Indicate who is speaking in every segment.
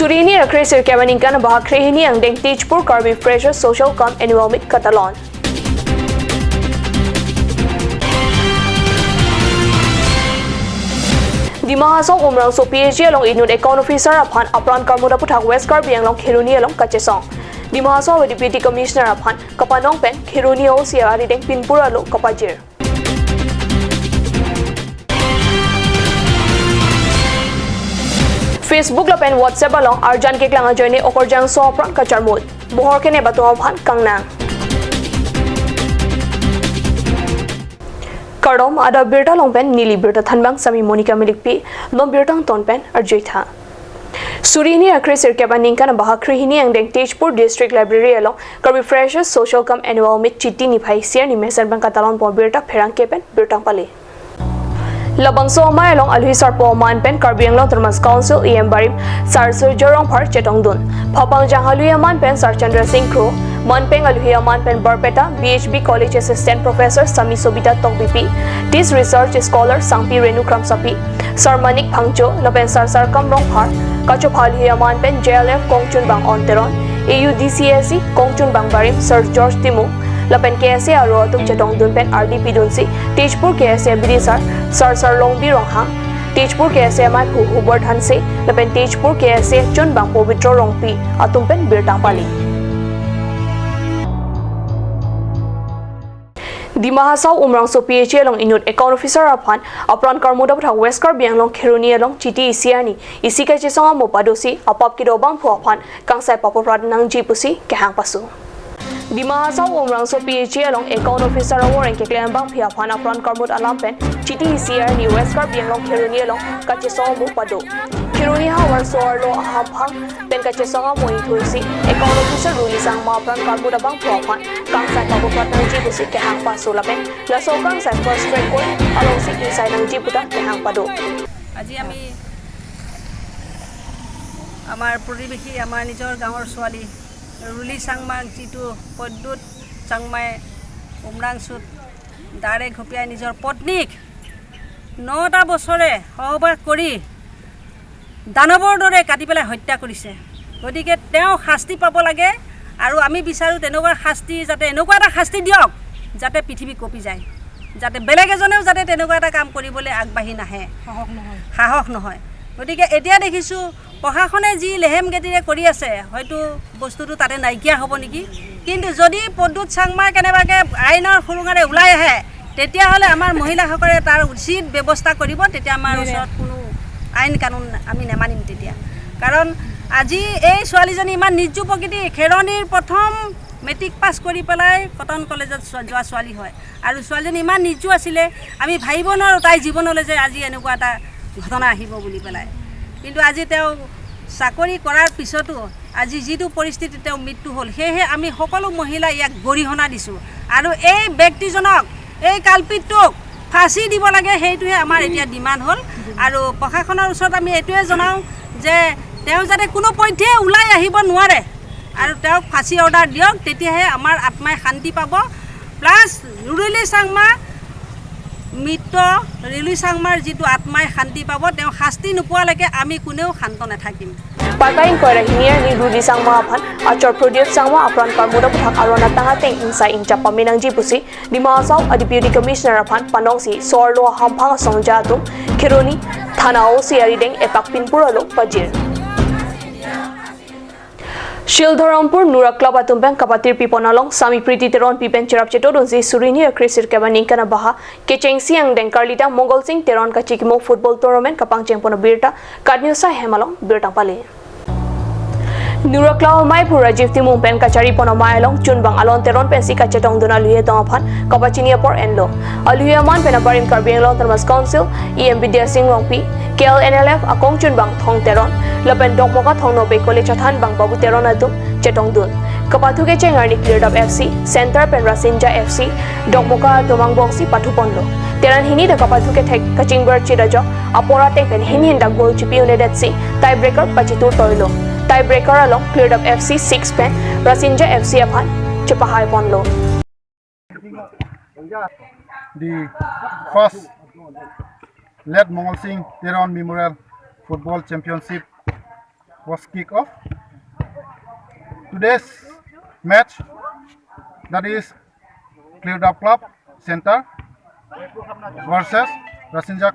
Speaker 1: Surini Akhre Sir Kebaninkan Bahakrehini Angdeng Tejpur Karbi Pressure Social Com Annual Meet Katalon. Dima Hasao Umrangso PhD along Inut Account Officer Aphan Apran Karmuda Puthak West Karbi Anglong Kheroni along Kachesong. Dima Hasao Deputy Commissioner Aphan Kapanong Pen Kheroni O Siari Deng Pinpur alo Kapajir. Facebook la pen WhatsApp along Arjan Keklanga joine Okorjang so Apran Kacharmut. Bohor kene batu Aphan Kangnang. Kardom ada birta longpen nili birta thanbang sami Monica Milikpi lom birtang tonpen arjoitha. Surini Akhre Sir Kebaninkan Bahakrihini Angdeng Tejpur District Library along Karbi Freshers Social Com Annual Meet Chiti ni bhai siar ni mesan bang katalon po birta pherang kepen birtang pale. Labangso amai along Alhi Sarpo Man Pen Karbi Anglong Autonomous Council EM Barim Sar Sir Jorong Phar Chetong Dun Phapang Janghaluya Man Pen Sar Chandra Singh Kro Manpeng Alhuya Manpen Barpeta BHB College Assistant Professor Sami Sobita Tokbipi Tis Research Scholar Sangpi Renu Kramsapi Sar Manik Phangcho Lapen Sar Sar Kamrong Phar Kacho Phalhuya Manpen JLF Kongchun Bang Onteron AUDCSC Kongchun Bang Barim Sir George Timu Lapen KSA Aro Atum Chetong Dun Pen RDP Dunsi Tejpur KSA BD Sar Sar Sar Longbi Ronghang Tejpur KSA Mai Phu Hubert Hanse Lapen Tejpur KSA Chun Bang Pobitro Rongpi Atum Pen Birtang Pali. Dima Hasao Umrangso PHA along Inut Account Officer Aphan Apran Karmuda Putha West Karbi Anglong Kheroni along Chiti Isiani Isika Chesonga Mopadosi Apap Kidobang Phu Aphan Kangsai Papoprad Nangji Pusi Kehang Pasu. Dima Hasao Umrangso PHA along Account Officer Warren Keklean Bang Phi Aphan Apran Karmud Alampen Chiti Isiani West Karbi Anglong Kheroni along Kachesonga Mopado. Kheroni Hawar Soarlo Ahamphang Pen Kachesonga Mointhusi Account Officer Ruli Sangma Apran Karmud Abang Phu Aphan Kangsai Papoprad Nangji Pusi Kehang Pasu Lapen Laso Kangsai First Record along si Insai Nangji Puta Kehang Pado.
Speaker 2: আজি আমি আমাৰ প্ৰতিবেশী আমাৰ নিজৰ গাঁৱৰ ছোৱালী ৰুলি চাংমাক যিটো পদ্যুত চাংমাই উমৰাংচুত দাৰে ঘপিয়াই নিজৰ পত্নীক 9টা বছৰে সহবাস কৰি দানৱৰ দৰে কাটি পেলাই হত্যা কৰিছে। গতিকে তেওঁ শাস্তি পাব লাগে আৰু আমি বিচাৰোঁ তেনেকুৱা শাস্তি যাতে এনেকুৱা এটা শাস্তি দিয়ক যাতে পৃথিৱী কঁপি যায়, যাতে বেলেগ এজনেও যাতে তেনেকুৱা এটা কাম কৰিবলৈ আগবাঢ়ি নাহে, সাহস নহয়। গতিকে এতিয়া দেখিছোঁ প্ৰশাসনে যি লেহেম গতিৰে কৰি আছে হয়তো বস্তুটো তাতে নাইকিয়া হ'ব নেকি, কিন্তু যদি পদ্যুত চাংমাই কেনেবাকৈ আইনৰ সুৰুঙাৰে ওলাই আহে তেতিয়াহ'লে আমাৰ মহিলাসকলে তাৰ উচিত ব্যৱস্থা কৰিব। তেতিয়া আমাৰ ওচৰত কোনো আইন কানুন আমি নেমানিম তেতিয়া। কাৰণ আজি এই ছোৱালীজনী ইমান নিৰ্জু প্ৰকৃতি, খেৰণিৰ প্ৰথম মেট্ৰিক পাছ কৰি পেলাই কটন কলেজত যোৱা ছোৱালী হয় আৰু ছোৱালীজনী ইমান নিৰ্জু আছিলে, আমি ভাবিব নোৱাৰোঁ তাইৰ জীৱনলৈ যে আজি এনেকুৱা এটা ঘটনা আহিব বুলি পেলাই। কিন্তু আজি তেওঁ চাকৰি কৰাৰ পিছতো আজি যিটো পৰিস্থিতিত তেওঁ মৃত্যু হ'ল, সেয়েহে আমি সকলো মহিলাই ইয়াক গৰিহণা দিছোঁ আৰু এই ব্যক্তিজনক, এই কালপিতটোক ফাঁচি দিব লাগে, সেইটোহে আমাৰ এতিয়া ডিমাণ্ড হ'ল। আৰু প্ৰশাসনৰ ওচৰত আমি এইটোৱে জনাওঁ যে তেওঁ যাতে কোনো পধ্যে ওলাই আহিব নোৱাৰে আৰু তেওঁক ফাঁচি অৰ্ডাৰ দিয়ক, তেতিয়াহে আমাৰ আত্মাই শান্তি পাব। প্লাছ ৰুলি চাংমা মৃত ৰুলি চাংমাৰ যিটো আত্মাই শান্তি পাব, তেওঁ শাস্তি নোপোৱালৈকে আমি কোনেও শান্ত নাথাকিম।
Speaker 1: Parkaing koira hiniar ni Ruli Sangma aphan achor Produce Sangma apran Karmuda Puthak arona tanga teng insai ingcha paminangji pusi Dima Hasao a Deputy Commissioner aphan Panongsi Sorlo Hamphang songja atum Kheroni Thana o Siarideng epak Pinpur alo Pajir. Shildharampur Nura Club atum bang kapatir piponalong Sami Priti Teron pipen cherap cheto donzi Surini Akrisir kebaning kana baha Kecheng Siang deng Karlita Mongol Singh Teron ka Chikimo football tournament kapang chengpono birta Kadnyusa hemalong birta pale. Nura Club mai pura Rajiv Timung pen kachari pono mailong chunbang alon teron pen si kachetong duna luye tong aphan kapachinia por enlo aluya man pen abarim Karbi Anglong Autonomous Council EM Vidya Singh Rongpi KLNLF akong chunbang thong teron lapen dokmoka thong nobe college athan bang babu teron atum chetong dun kapathu ke chengar ni cleared up FC center pen Rasinja FC dokmoka tomang bongsi pathu ponlo teran hini da kapathu ke thek kachingbar chirajo apora teng pen hin hin da goal chipi united si tie breaker pachitur toilo tiebreaker along cleared up FC 6 pen Rasinja FC aphan chapahai ponlo.
Speaker 3: The first late Mongol Singh Teron Memorial Football Championship was kicked off. Today's match, that is Clear Club Center versus Rasinja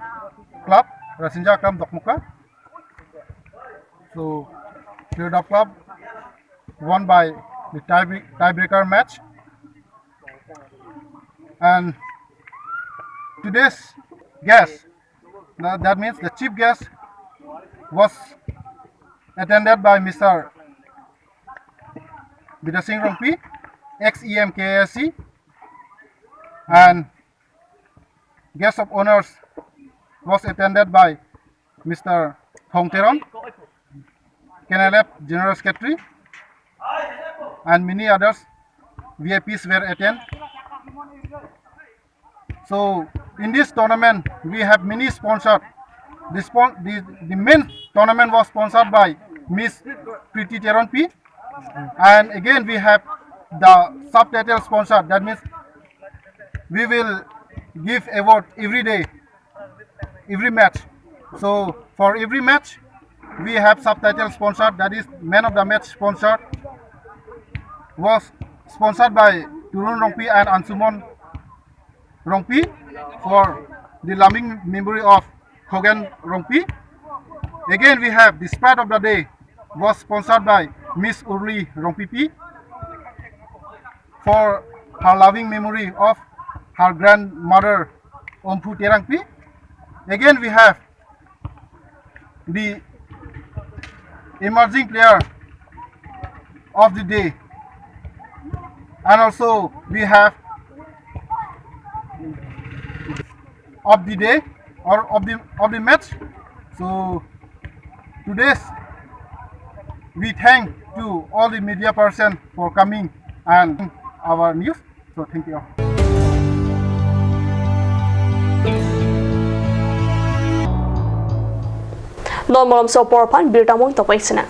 Speaker 3: Club, Rasinja Club Dokmoka. So Clear Club won by the tiebreaker match, and today's guest, that means the chief guest, was attended by Mr. Bidasingh Rongpi, ex-EMKSC, and guest of honors was attended by Mr. Thong Teron, KNLF General Secretary, and many others VIPs were attended. So in this tournament we have many sponsors. The main tournament was sponsored by Miss Preeti Teron P, and again we have the subtitle sponsor. That means we will give award every day, every match. So for every match we have subtitle sponsor, that is man of the match sponsor was sponsored by Turun Rongpi and Ansumon Rongpi for the loving memory of Hogan Rongpi. Again we have the spread of the day was sponsored by Miss Urli Rongpi P for her loving memory of her grandmother Ompu Terang P. Again we have the emerging player of the day, and also we have of the day or of the match. So today's we thank to all the media person for coming and our news. So thank you all.
Speaker 1: Non molam so porpan birtamong topaisina.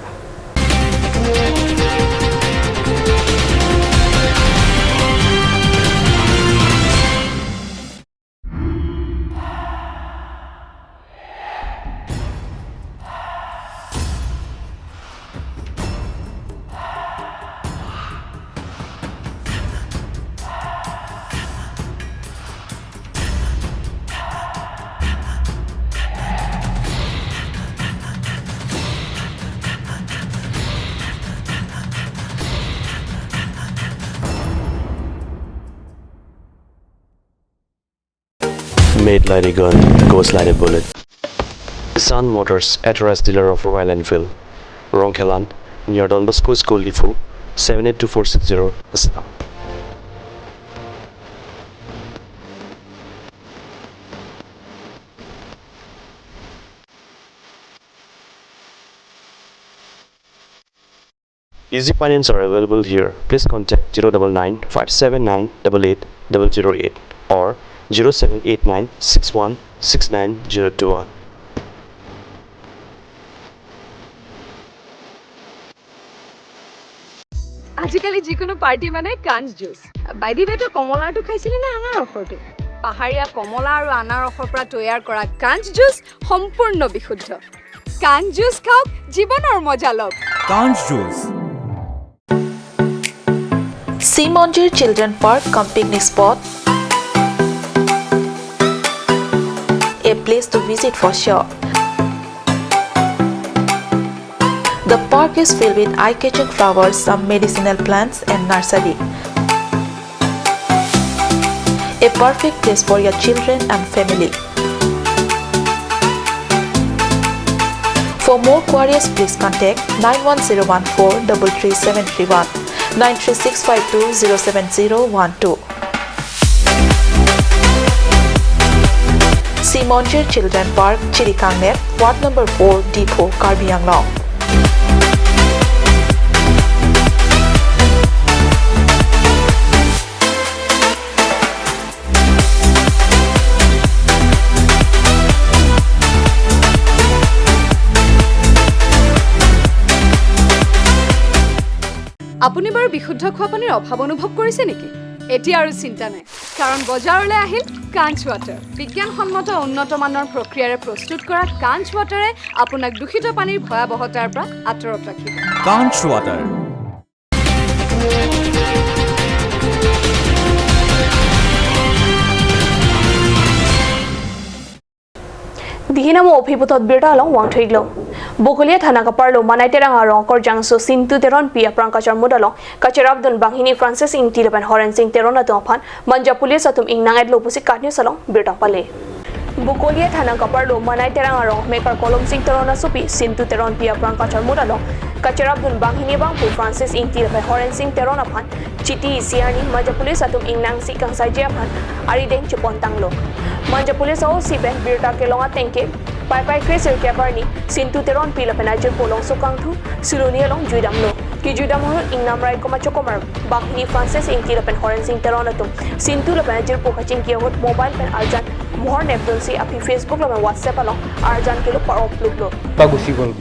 Speaker 4: Made like a gun, goes like a bullet. Sun Motors, authorized dealer of Royal Enfield, Rongkhelan, near Don Bosco School, Diphu, 782460, Assam. Easy finance are available here. Please contact 099 579 88 008 or 0789 61 69021.
Speaker 5: আজিকালি যিকোনো party মানে কাঞ্চ juice. By the ৱে, তই কমলাটো খাইছিলি নে আনাৰসৰটো? পাহাৰীয়া কমলা আৰু আনাৰসৰ পৰা তৈয়াৰ কৰা কাঞ্চ জুচ সম্পূৰ্ণ বিশুদ্ধ। কাঞ্চ জুচ খাওক, জীৱনৰ মজা লওক।
Speaker 6: Kanch juice.
Speaker 7: Simonjir Children Park cum picnic spot, a place to visit for sure. The park is filled with eye-catching flowers, some medicinal plants and nursery. A perfect place for your children and family. For more queries, please contact 91014 33731, 93652 07012. Simonjir Children Park, Chirikangnet, Ward Number 4, Depot, Karbi Anglong.
Speaker 5: আপুনি বাৰু বিশুদ্ধ খোৱা পানীৰ অভাৱ অনুভৱ কৰিছে নেকি? এতিয়া আৰু চিন্তা নাই, কাৰণ বজাৰলৈ আহিল কাঞ্চ ৱাটাৰ বিজ্ঞানসন্মত উন্নত মানৰ প্ৰক্ৰিয়াৰে প্ৰস্তুত কৰা কাঞ্চ ৱাটাৰে আপোনাক দূষিত পানীৰ ভয়াৱহতাৰ পৰা আঁতৰত ৰাখিব।
Speaker 6: Conch Water.
Speaker 1: Dihinamo ophiputot birta along wang thiglo Bokolia thana kaparlo manai terang arong kor jangso Sintu Teron pi aprang kachar mudalong kacharab dun banghini Francis ing tilapan horen sing teron atung phan manja police atum ing nangai lo pusi katni salong birta pale Bokolia thana kaparlo manai terang arong mekar kolom sing teron asupi Sintu Teron pi aprang kachar mudalong kacharab dun banghini bang pu Francis ing tilapan horen sing teron aphan chiti siarni manja police atum ing nang si kang saja aphan ari deng chupon tanglo manja police au si ben birta kelonga tengke pai pai kresir keparni Sintu Teron pila penajir polong sokang thu suloni along juidam lo ki juidam hol ingnam rai koma chokomar bakhini Francis ing tila pen horen sing teron atum Sintu la penajir pokaching ki hot mobile pen arjan mohor nepdon si api Facebook la WhatsApp along arjan kilo par upload lo
Speaker 8: বা গুচি গ'ল।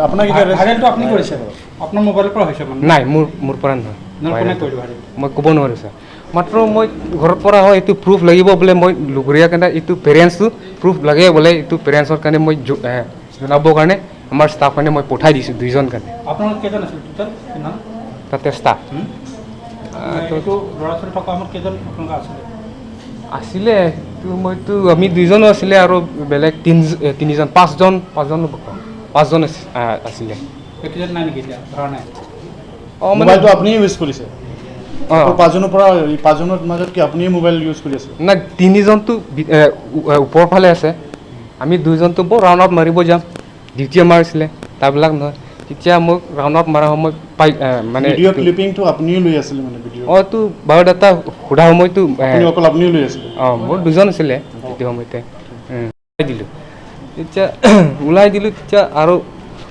Speaker 3: আপোনাক এতিয়া ভাইৰেলটো আপুনি কৰিছে বাৰু, আপোনাৰ মোবাইলৰ পৰা হৈছে মানে?
Speaker 8: নাই, মোৰ পৰা নহয়।
Speaker 3: কোনে কৰিলে ভাইৰেল?
Speaker 8: মই ক'ব নোৱাৰোঁ ছাৰ। মাত্ৰ মই ঘৰৰ পৰা হয় এইটো প্ৰুফ লাগিব বোলে, মই লগৰীয়া কাৰণে এইটো পেৰেণ্টছটো প্ৰুফ লাগে বোলে, এইটো পেৰেণ্টছৰ কাৰণে মই জনাবৰ কাৰণে আমাৰ ষ্টাফ কাৰণে মই পঠাই দিছোঁ দুইজন কাৰণে।
Speaker 3: আপোনালোক কেইজন আছিল টোটেল?
Speaker 8: তাতে ষ্টাফ
Speaker 3: এইটো ল'ৰা ছোৱালী থকা সময়ত কেইজন আপোনালোক আছিলে?
Speaker 8: আছিলে মইতো আমি দুইজনো আছিলে আৰু বেলেগ তিনিজন পাঁচজন পাঁচজন আছিলে।
Speaker 3: কেইজন নাই নেকি এতিয়া? ধৰা নাই।
Speaker 8: অঁ, মানে
Speaker 9: মোবাইলটো আপুনি ইউজ কৰিছে?
Speaker 8: অঁ,
Speaker 9: পাঁচজনৰ পৰা পাঁচজনৰ মাজত কি আপুনিয়ে মোবাইল ইউজ কৰি আছে?
Speaker 8: নাই, তিনিজনটো ওপৰ ফালে আছে, আমি দুইজনটো বৰ ৰাউণ্ড আপ মাৰিব যাম, ডিউটি আমাৰ আছিলে তাৰবিলাক নহয়। তেতিয়া মোক ৰাউণ্ড আপ মৰাৰ সময়ত পাই মানে
Speaker 9: ভিডিঅ' ক্লিপিংটো আপুনিয়ে লৈ আছিলে মানে? ভিডিঅ'
Speaker 8: অঁ, তো বায়'ডাটা সোধা সময়তো
Speaker 9: অকল আপুনিয়ে লৈ আছিলে?
Speaker 8: অঁ, মোৰ দুজন আছিলে সেইটো সময়তে। ওলাই দিলোঁ, তেতিয়া ওলাই দিলোঁ। তেতিয়া আৰু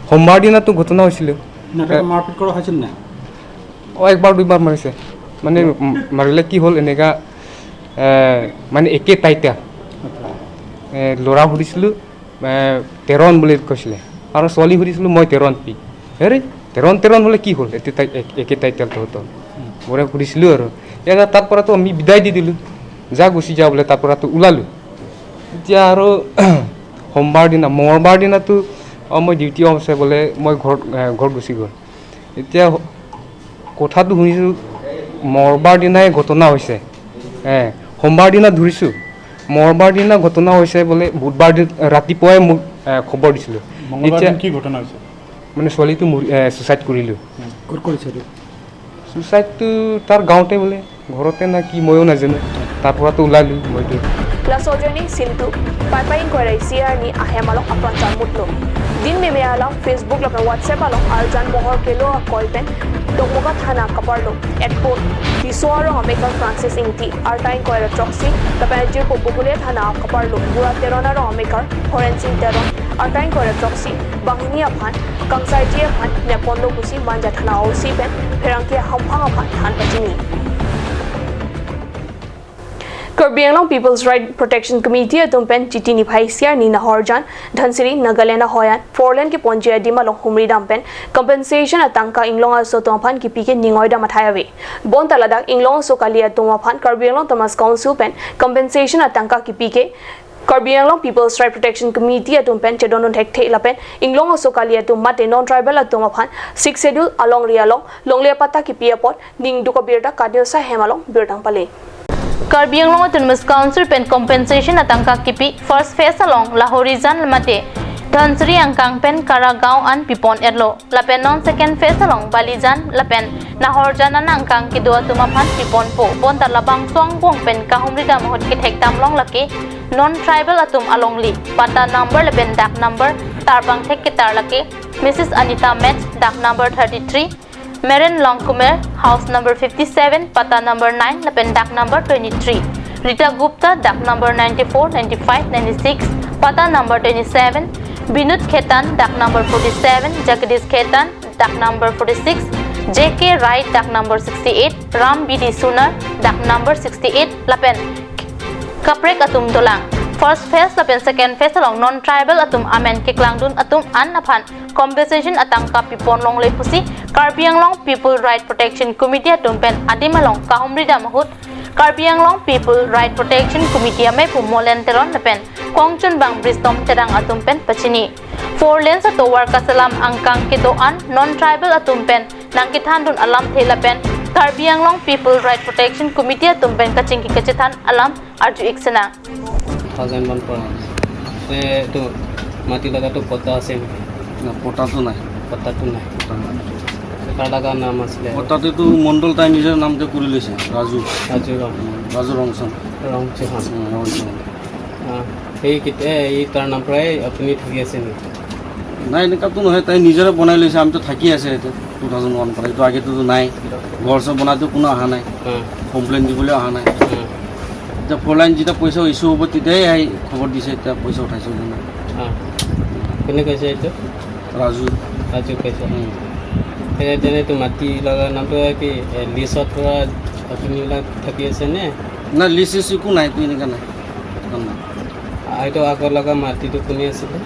Speaker 8: সোমবাৰ দিনাতো ঘটনা হৈছিলে।
Speaker 3: মাৰপিট কৰা হৈছিল নাই?
Speaker 8: অঁ, একবাৰ দুইবাৰ মাৰিছে। মানে মাৰিলে কি হ'ল, এনেকুৱা মানে একে টাইটা ল'ৰা সুধিছিলোঁ তেৰণ বুলি কৈছিলে আৰু ছোৱালী সুধিছিলোঁ মই তেৰণ পি। হেৰে তেৰণ তেৰণ হ'লে কি হ'ল, এইটো একে টাইটেল তহঁতৰ মোৰে সুধিছিলোঁ। আৰু এতিয়া তাৰ পৰাতো আমি বিদায় দি দিলোঁ, যা গুচি যা বোলে। তাৰ পৰাতো ওলালোঁ। এতিয়া আৰু সোমবাৰ দিনা মঙলবাৰ দিনাতো অঁ মই ডিউটি অফ আছে বোলে, মই ঘৰত গুচি গ'ল। এতিয়া কথাটো শুনিছোঁ মঙলবাৰ দিনাই ঘটনা হৈছে, সোমবাৰ দিনা ধৰিছোঁ, মঙলবাৰ দিনা ঘটনা হৈছে বোলে। বুধবাৰ দিন ৰাতিপুৱাই মোক খবৰ দিছিলোঁ।
Speaker 9: এতিয়া কি ঘটনা হৈছে?
Speaker 8: মানে ছোৱালীটো ছুচাইড কৰিলোঁ।
Speaker 3: ক'ত কৰিছে এইটো
Speaker 8: ছুচাইডটো? তাৰ গাঁৱতে বোলে, ঘৰতে না কি ময়ো নাজানো। তাৰ পৰাতো ওলালোঁ মইতো।
Speaker 1: লাসজনি Sintu pai pai inquiry CR ni ahem along apran chan mutlo din me along Facebook lo WhatsApp along arjan mohor kelo koi pen Dokmoka thana kaparlo at port Tiswaro Ameka Francis ingti arta inquiry troxy tapanjir po Bokolia thana kaparlo Bura Terona ro Ameka Horen Singh Teron arta inquiry troxy Bangini aphan Kangsai ji aphan Nepon lo kusi manja thana OC pen Pherangki hamphang aphan than pachini. Karbi Anglong People's Right Protection Committee atum pen chiti ni bhai siar ni Nahorjan Dhansiri Nagaland hoyan Forland ki ponjia dima long humri dam pen compensation atangka inglong aso tongphan ki pike ningoi dam athaiawe bon taladak inglong so kalia tongphan Karbi Anglong Thomas Council pen compensation atangka ki pike Karbi Anglong People's Right Protection Committee atum pen chedonon thek thek lapen inglong aso kalia tum mate non tribal atum aphan six schedule along rialong longlia pata ki piapot ning duka birda kadiosa hemalong birdang pale.
Speaker 10: Karbi Anglong Autonomous Council pen compensation atangka kipi first phase along Lahorizan mate Dhansiri angkang pen Karagaon an Pipon erlo lapen non second phase along Balijan lapen Nahorjan an angkang kidua tumaphan Pipon po bonta labang song bong pen kahumri dam hot ki thek dam long laki non tribal atum along li pata number lapen dak number tarbang thek ki tar laki Mrs Anita Met dak number 33 Meren Longkumer, house number 57, pata number 9, lapen dak number 23. Rita Gupta, dak number 94, 95, 96, pata number 27. Binod Khetan, dak number 47, Jagdish Khetan, dak number 46, J.K. Rai, dak number 68, Ram B.D. Sunar, dak number 68, lapen Kaprek Atum Dolang. first phase lapen second phase along non tribal atum amen keklang dun atum an aphan compensation atangka pipon long le pusi Karbi Anglong People Right Protection Committee atum pen adim along kahumri da mahut Karbi Anglong People Right Protection Committee ame pu molen teron lapen kongchun bang bristom terang atum pen pachini four lanes ato warka salam angkang kidoan non tribal atum pen nangkithan dun alam thela pen Karbi Anglong People Right Protection Committee atum pen kaching ki kachithan alam arju iksena
Speaker 6: 1001 পৰা এইটো মাটি লগাটো পতা আছে
Speaker 11: না পতাটো নাই
Speaker 6: পতাটো নাই কাৰ লগা নাম আছিলে
Speaker 11: পতাটোতো মণ্ডল তাই নিজৰ নামতে কৰি লৈছে ৰাজু
Speaker 6: ৰাজু
Speaker 11: ৰাজু ৰংচন
Speaker 6: ৰংচন সেই কেতিয়া এই তাৰ নাম পৰাই আপুনি থাকি আছে নেকি
Speaker 11: নাই এনেকুৱাতো নহয় তাই নিজৰে বনাই লৈছে আমিতো থাকি আছে এতিয়া 2001 পৰা এইটো আগেতো নাই ঘৰ চৰ বনাইতো কোনো অহা নাই কমপ্লেইন দিবলৈ অহা নাই এতিয়া ফ'ৰ লাইন যেতিয়া পইচা ইছ্যু হ'ব তেতিয়াই আহি খবৰ দিছে এতিয়া পইচা উঠাইছে বুলি নাই
Speaker 6: কোনে কৈছে এইটো
Speaker 11: ৰাজু
Speaker 6: ৰাজু কৈছে তেনেতো মাটি লগা নামটো কি লিষ্টত পৰা আপুনিবিলাক থাকি আছে নে
Speaker 11: নাই লিষ্ট চিষ্ট একো নাই এনেকুৱা নাই
Speaker 6: এইটো আগৰ লগা মাটিটো কোনে আছিলে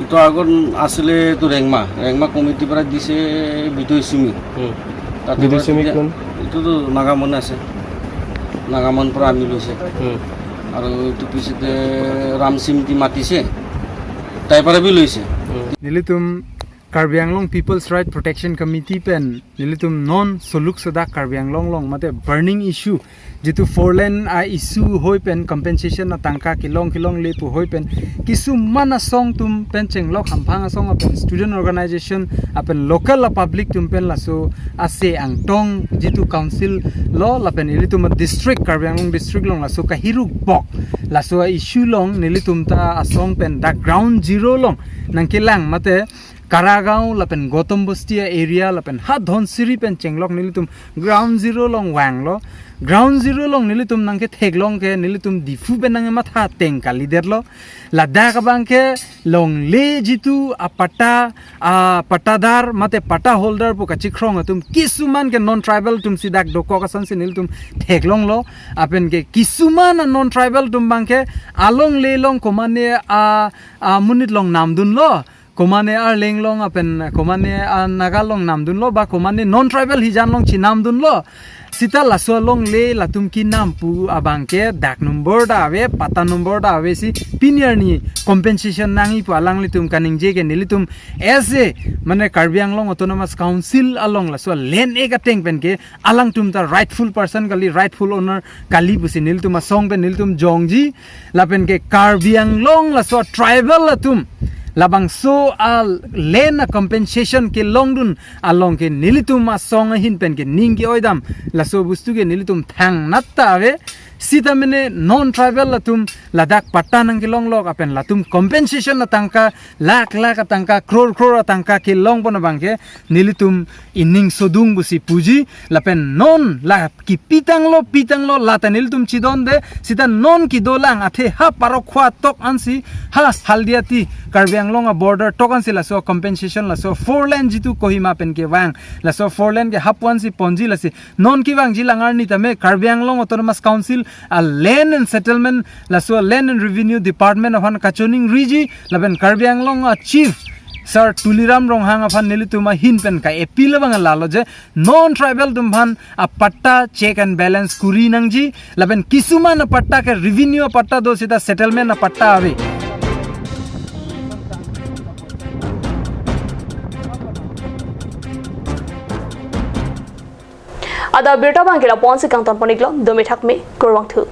Speaker 11: এইটো আগত আছিলে এইটো ৰেংমা ৰেংমা কমিটিৰ পৰা দিছে বিদয় চিমি
Speaker 8: বিদয় চিমি কোন
Speaker 11: এইটোতো নাগামন আছে নাগামন পৰা আনি লৈছে আৰু এইটো পিছতে ৰাম চিমটি মাতিছে তাইৰ পৰা বি লৈছে
Speaker 12: নিলিতুম Karbi Anglong People's Right Protection Committee pen nilitum non soluk soda Karbi Anglong long mate burning issue jitu four lane a issue hoi pen compensation na tangka kilong kilong le pu hoi pen kisu mana song tum pen chenglok hamphang song apen student organization apen local la public tum pen laso ase angtong jitu council lo lapen nilitum district Karbi Anglong district long laso ka hiruk bok laso a issue long nilitum ta asong pen da ground zero long nangkilang mate Karagaon lapen Gautam Bastia area lapen ha Dhansiri pen chenglok nilitum ground zero long wang lo ground zero long nilitum nangke theglong ke nilitum difu pen nange matha teng kali der lo ladakh bangke long le jitu a pata a patadar mate pata holder pu kachikrong atum kisuman ke non tribal tum sidak dokok asan se nilitum theglong lo apen ke kisuman non tribal tum bangke along le long komane a munit long namdun lo komane ar lenglong apen komane a nagalong namdun lo ba komane non tribal hijan long chi namdun lo sita laso long le latum ki nampu abangke dak number da ave pata number da ave si pinier ni compensation nangi pu alang litum kaning je ke nilitum ese mane Karbi Anglong Autonomous Council along laso len ek ateng pen ke alang tum ta rightful person kali rightful owner kali pusi nilitum song pen nilitum jongji lapen ke Karbi Anglong laso tribal latum labang so al len compensation ke longdun along ke nilitum a song hin pen ke ning ke oidam laso bustu ke nilitum thang natta ave sita mene non tribal latum ladak patta nang ke long lok apen latum compensation atangka lakh lakh atangka crore crore atangka ke long bona bangke nilitum ining sodung busi puji lapen non la ki pitang lo lata nilitum chidon de sita non ki dolang athe ha parokhwa tok ansi ha haldiati Karbi Anglong a border tok ansi laso compensation laso four lane jitu Kohima pen ke wang laso four lane ke hapwan si ponji lasi non ki wang jilangar ni tame Karbi Anglong Autonomous Council a land and settlement laso land and revenue department of han kachoning riji laben Karbi Anglong a chief sir Tuliram Ronghang afan nilituma hin pen ka appeal bang lalo je non tribal dumhan a patta check and balance kuri nangji laben kisuman a patta ke revenue patta do sita settlement a patta ave.
Speaker 1: Ada birta bangkila ponsi kangton poniglo domi thakme korwang thu.